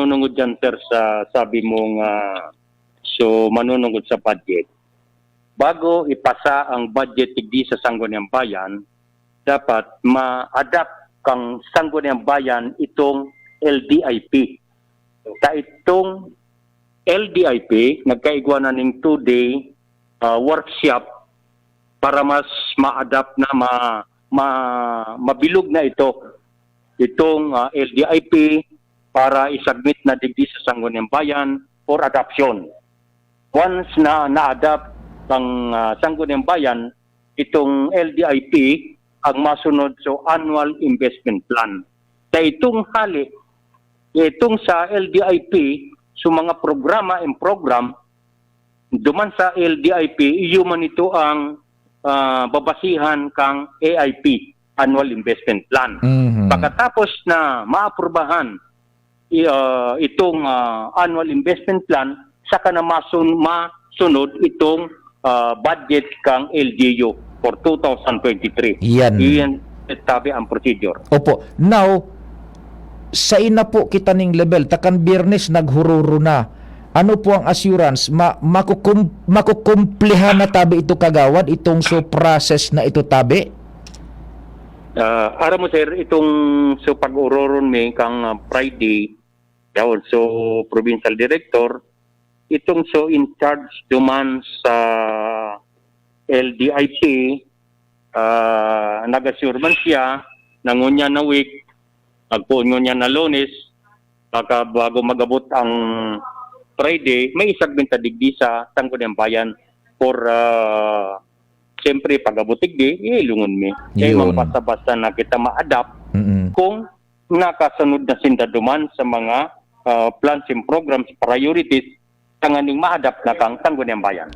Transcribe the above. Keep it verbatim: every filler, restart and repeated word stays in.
Manunungod dyan, sir, sa sabi mong, ah, so, manunungod sa budget. Bago ipasa ang budget digdi sa Sangguniang Bayan, dapat ma-adapt kang Sangguniang Bayan itong L D I P. Sa itong L D I P, nagkaigwa na ning two-day, ah, workshop para mas ma-adapt na, ma-, ma-, mabilog na ito, itong, ah, L D I P para isubmit na digdi sa Sangguniang Bayan for adoption. Once na na-adapt ang, ah, Sangguniang Bayan, itong L D I P ang masunod, so annual investment plan. Sa itong hali, itong sa L D I P, so mga programa and program, duman sa L D I P, iyo man ito ang, ah, babasihan kang A I P, annual investment plan. Mhm. Pagkatapos na maaprubahan i-, ah, itong, ah, annual investment plan, saka na masun-, masunod itong, ah, budget kang L G U for two thousand twenty-three. Yan. Iyan tabi ang procedure. Opo. Now, sa ina po kita ning level, takan Biyernes naghururo na. Ano po ang assurance? Ma makukum makukumplihan na tabi ito, kagawad, itong so process na ito tabi? Ah, aram mo, sir, itong so pag-uroron mi kang, ah, Friday, daw so provincial director, itong so in charge duman sa L D I P, ah, nag-assure man siya na ngunyan na week, magpoon ngunyan na Lunes, baka bago magabot ang Friday, may isubmit ta digdi sa Sangguniang Bayan for, ah, siyempre, pag-abot digdi, iilungon mi. Kaya Yun. Basta-basta na kita ma-adapt Mm-mm. kung nakasunod na sinda duman sa mga, ah, plans and programs, priorities, tanganing ma-adapt na kang Sangguniang Bayan.